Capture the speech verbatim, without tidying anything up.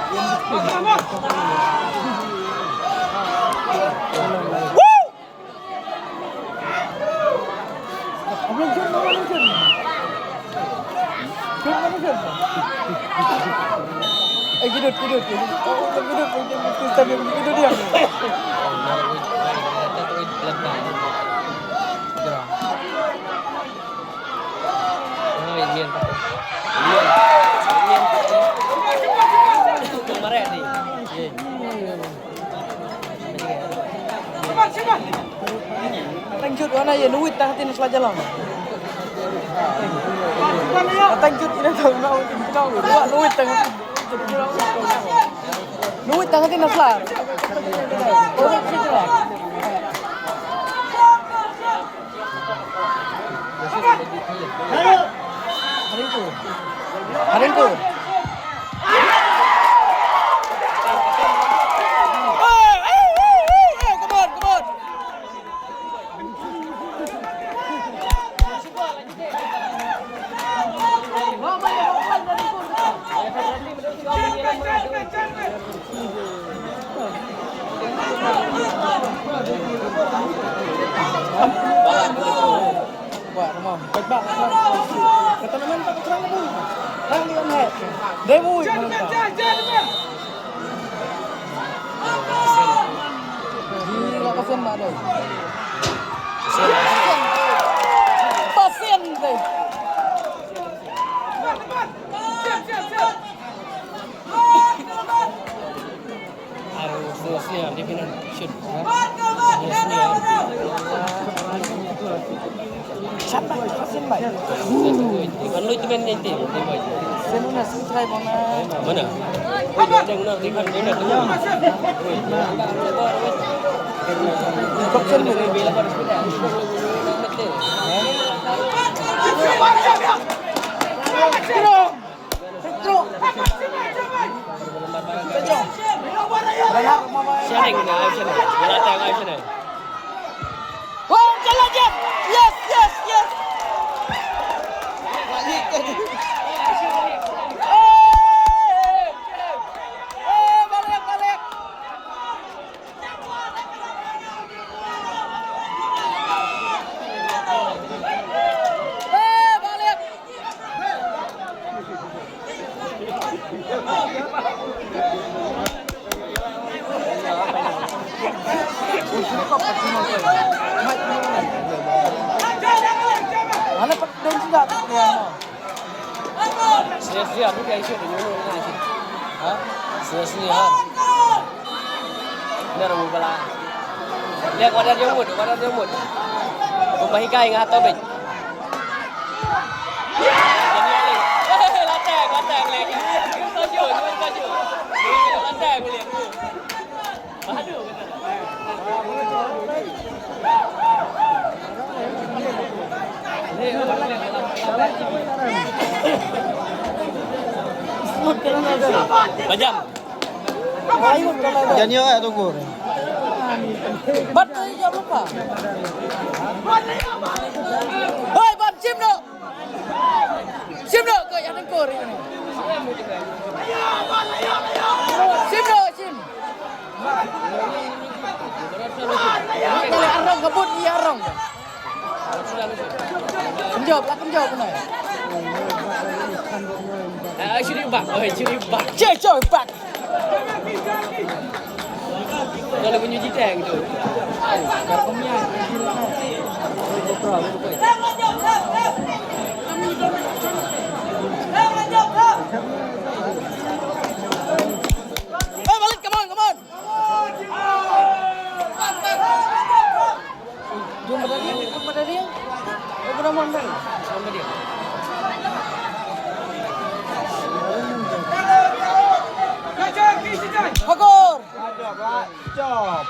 Eh, gidut, gidut, gidut. Oh, gidut, gidut, gidut, gidut, gidut dia. Tang jut wana ye nuwit tang tin sla jalan. Tang jut ina tang na nuwit tang. Nuwit tang tin sla. Haring ko. Haring ko. Hey, hey, hey, hey, hey, come on, come on. Pasiente. Ar sngewsih di pynshut. Sngewsih. Shan bai, shan bai. Kan lu itu main nanti. Senu na sing try bona. Mana? Oi, dia ada guna, dia kan guna tu. Oi. Kok sen ni? Shaneng, ah, Shaneng. Wala ta, ah, Shaneng. Oh, jalan, Jeff. Yes, yes, yes. Eh, eh, balik, balik. Eh, balik. Mana pat dong sida. Sila sila aku kai sila dulu na sila. Ha? Sila sila ha. Ina rumu bala. Lihat wadah dia mut, wadah dia mut. Kumba hikai ngah tobek. Latek, latek, lek. Taju, taju. Latek, lek. Bajam. Jangan ya, tunggu. Bat tu jam lupa. Hoi, bam chim no. Sim noh, ko ïa nang ko ri. Sim noh, sim. Ka leh arong ka bun ïa arong. Kynjop, la kynjop noh. Ah, shoot it back. Oh, shoot it back. Che, che, back. Kalau punya jiteng tu. Eh, balik, come on, come on. Jom pada dia, jom pada dia. Oh, pada Muhammad. Jom pada dia. Hakur. Stop.